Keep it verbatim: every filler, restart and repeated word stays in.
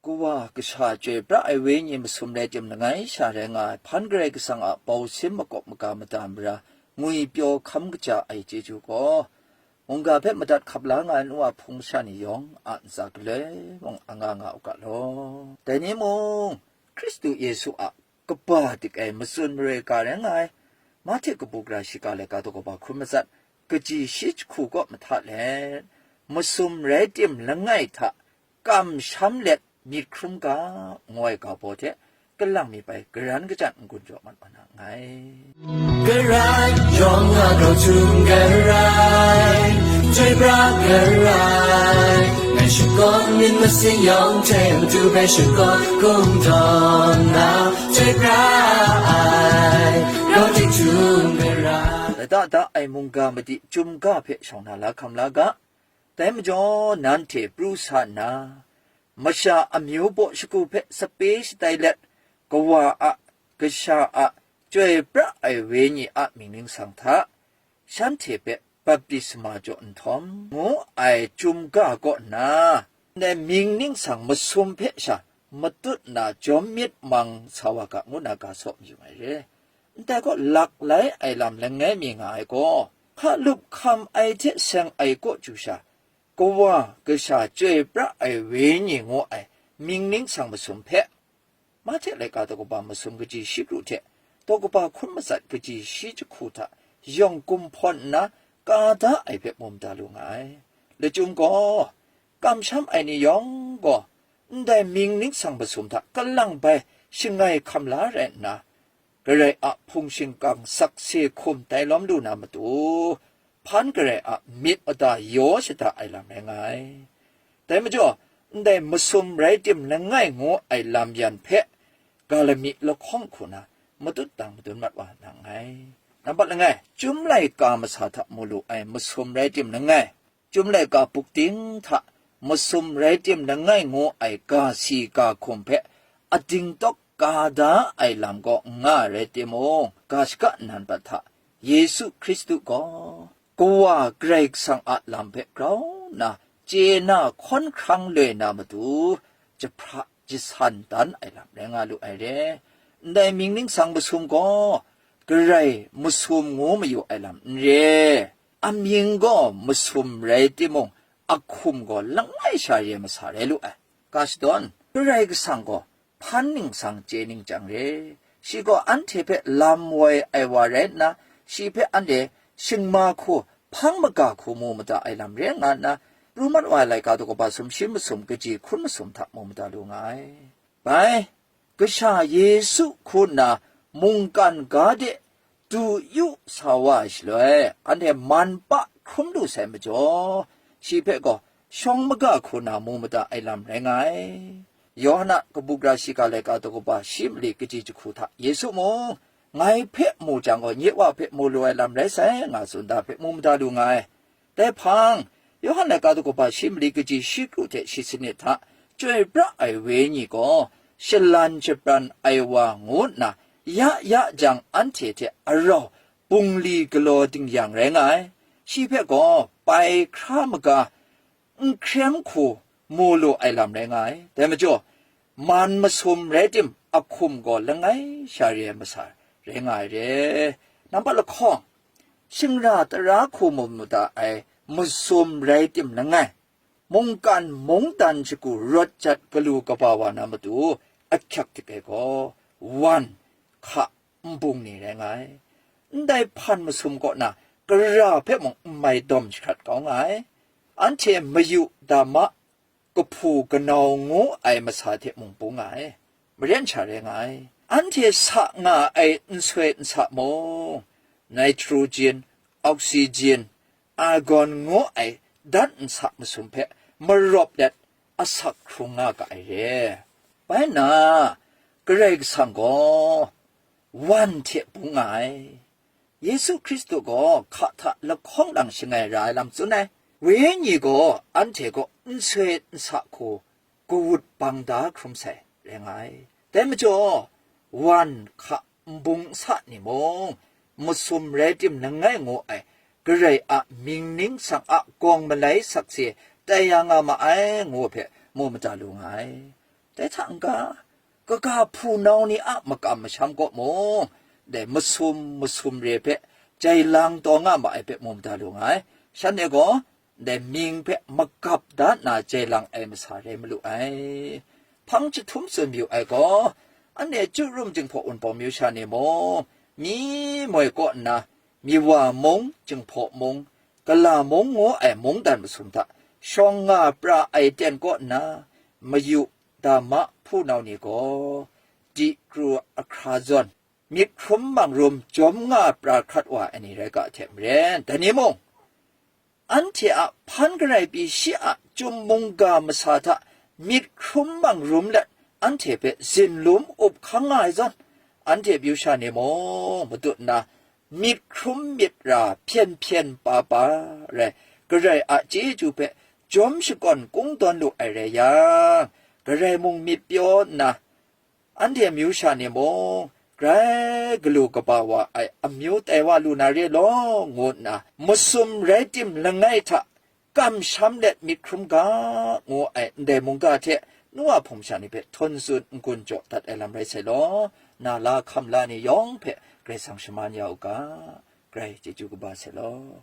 Kawa Kasha Chyoi pra ai Wenyi masum rai tim langai sha rai nga ai hpan Karai Kasang a bau sin makawp maga mada mara ngwi pyaw hkam kaja ai chyeju gaw, mungga hpe madat hkap la nga ai nu a hpung masha ni yawng a ntsa galoi mung anga nga u ga law. Dai ni mung, Hkristu Yesu a kaba dik ai matsun maroi ga rai nga ai, Mahte kabu gara shiga laika daw kaba hkrum matsat, kaji shi jahku kaw mahta let, masum rai tim langai hta kamsham let myit hkrum ga, ngu ai ga baw hte, kalang mi bai garan kajan n-gun jaw mat wa na nngai. Karai yawng a grau htum garai, chyoi pra garai, ngai shakawn myit masin yawng hte matu hpe shakawn kungdawn na, chyoi pra ai, grau htum garai. Lada da ai mungga madi chyum ga hpe shawng na la hkam la ga, dai majaw nanhte pru sa nna, masha amyu baw shagu hpe sape shatai let, Kawa a, Kasha a, Chyoi pra ai Wenyi a mying ningsang hta, shanhte hpe baptisma jaw nhtawm, ngu ai chyum ga kaw nna, ndai mying ningsang masum hpe sha matut na jawm myit mang sa wa ga, ngu na ga saw mayu ai re. Ndai gaw laklai ai lam langai mi nga ai gaw, hkalup hkam ai hte seng ai kaw chyu sha, Kawa Kasha Chyoi pra ai Wenyi ngu ai mying ningsang masum hpe, Mahte laika daw kaba masum kaji shi kru hte daw kaba hkrum matsat kaji shi jahku hta yawng kumhpawn nna ka da ai hpe mu mada lu nga ai. Lachyum gaw, kamsham ai ni yawng gaw ndai mying ningsang masum hta kalang bai shangai hkam la rai nna, Karai a hpung shingkang sakse hkum tai lawm lu na matu, hpan Karai a myit mada yaw shada ai lam rai nga ai. Dai majaw, ndai masum rai tim langai ngu ai lam yan hpe, ga lami lahkawng hku na matut dang madun mat wa na nngai. Nambat langai, Chyum laika masa hta mu lu ai masum rai tim langai, Chyum laika buk ting hta masum rai tim langai ngu ai ga si ga hkum hpe ading tawk ka da ai lam gaw n nga ai rai timung, ga shaka nnan bat hta Yesu Hkristu gaw Kawa Karai Kasang a lam hpe grau nna chye na hkawn hkrang loi na matu, jahpra jasan dan ai lam rai nga lu ai re. Ndai mying ningsang masum gaw Karai masum ngu mayu ai lam n re. Amying gaw masum rai timung, ahkum gaw langai sha re masa rai lu ai. Ga shadawn, Karai Kasang gaw hpan ningsang chye ning chyang re. Shi gaw anhte hpe lam woi ai wa rai nna, shi hpe anhte shingma hku, hpang maga hku mu mada ai lam re nga nna, pru mat wa ai laika daw kaba sumshi masum kaji hkun masum hta mu mada lu nga ai. Bai, Kasha Yesu hku nna mungkan ga de du yu sa wa ai shaloi, anhte man pa hkrum lu sai majaw, shi hpe gaw shawng maga hku na mu mada ai lam rai nga ai. Yawhan a kabu gara shiga laika daw kaba shi mali kaji jahku hta Yesu mung, "Ngai hpe mu jang gaw, nye Wa hpe mu lu ai lam rai sai," nga tsun da hpe mu mada lu nga ai. Dai hpang, Yawhan laika daw kaba shi mali kaji shi kru hte shi sanit hta, Chyoi pra ai Wenyi gaw shalan shapran ai wa ngu nna, ya ya jang anhte hte arau bungli galaw dingyang rai nga ai. Shi hpe gaw bai hkra maga, n hkrem hku mu lu ai lam rai nga ai. Dai majaw, man masum rai tim, ahkum gaw langai sha re ai masa rai nga ai re. Nambat lahkawng, shingra tara hku mu mada ai masum rai tim langai, mungkan mungdan shagu rawt jat galu kaba wa na matu ahkyak dik ai gaw, wan, hka, nbung ni rai nga ai. Ndai hpan masum kaw na gara hpe mung n mai dawm jahkrat kau nga ai. Anhte mayu dama, kahpu kanau ngu ai masa hte mung bung nga ai. Maren sha rai nga ai. Anhte sa nga ai nsoi nsa mung, nitrogen, oxygen, argon ngu ai dat nsa masum hpe marawp let asak hkrung nga ga ai re. Bai nna, Karai Kasang gaw wan hte bung nga ai. Yesu Hkristu gaw hka hta lahkawng lang shangai ra ai lam tsun ai. Wenyi gaw anhte kaw nsoi nsa hku kawut bang da hkrum sai rai nga ai. Dai majaw, wan hka nbung nsa ni mung, masum rai tim langai ngu ai Karai a mying ningsang a gawng malai sakse tai ya nga ma ai, ngu hpe mu mada lu nga ai. Dai hta n-ga, kaga hpunau ni a makam masham kaw mung, dai masum masum re hpe jai lang taw nga ma ai hpe mu mada lu nga ai. Shanhte gaw dai mying hpe magap da nna jai lang ai masa rai malu ai. Hpang jahtum tsun mayu ai gaw, anhte Ju rum Jinghpaw Wunpawng myu sha ni mung, myi moi kaw nna, myi wa mung, Jinghpaw mung, gala mung ngu ai mungdan masum hta shawng nga pra ai ten kaw nna, mayu dama hpunau ni gaw, di kru ahkra zawn, myit hkrum mang rum jawm nga pra hkrat wa ai ni rai ga hte maren, dai ni mung, anhte a hpan garai pyi shi a chyum mungga masa hta myit hkrum mang rum let anhte hpe zinlum up hkang nga ai zawn, anhte myu sha ni mung matut nna, myit hkrum myit ra hpyen hpyen pa pa rai, Karai a chyeju hpe jawm shakawn kungdawn lu ai rai yang, Karai mung myit pyaw nna, anhte myu sha ni mung, grai galu kaba wa ai amyu tai wa lu na re law, ngu nna, masum rai tim langai hta kamsham let myit hkrum ga, ngu ai ndai mungga hte nu a hpung sha ni hpe htawn tsun n-gun jaw dat ai lam rai sai law, na la hkam la ni yawng hpe Karai Kasang shaman ya u ga. Karai chyeju kaba sai law.